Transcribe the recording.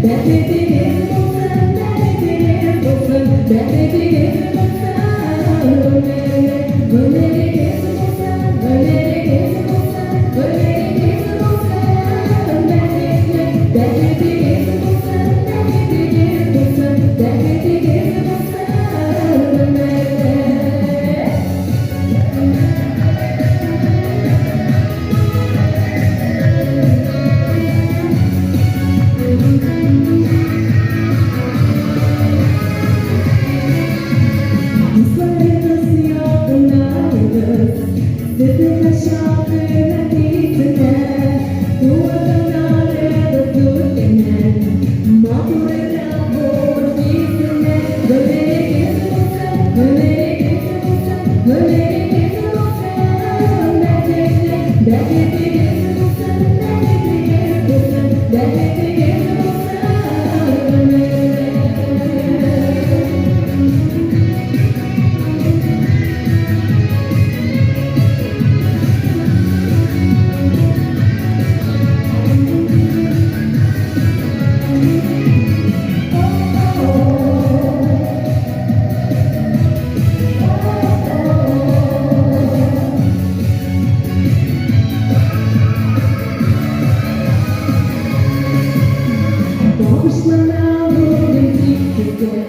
Бәхетегез булсын, бәхетегез булсын, бәхетегез булсын гомерлек. Гомерегез булсын, гомерегез булсын, гомерегез булсын бәхетле. Бәхетегез булсын, бәхетегез булсын, бәхетегез булсын гомерлек. Дусларыгыз, якыннарыгыз сезне һәрчак хөрмәт итсеннәр. Туганнарыгыз үткәннән матуррак булып китсеннәр. Гомерегез булсын, гомерегез булсын, гомерегез булсын бәхетле. Бәхетегез булсын, бәхетегез булсын, бәхетегез булсын гомерлек. Багышлана бүген тик сезгә.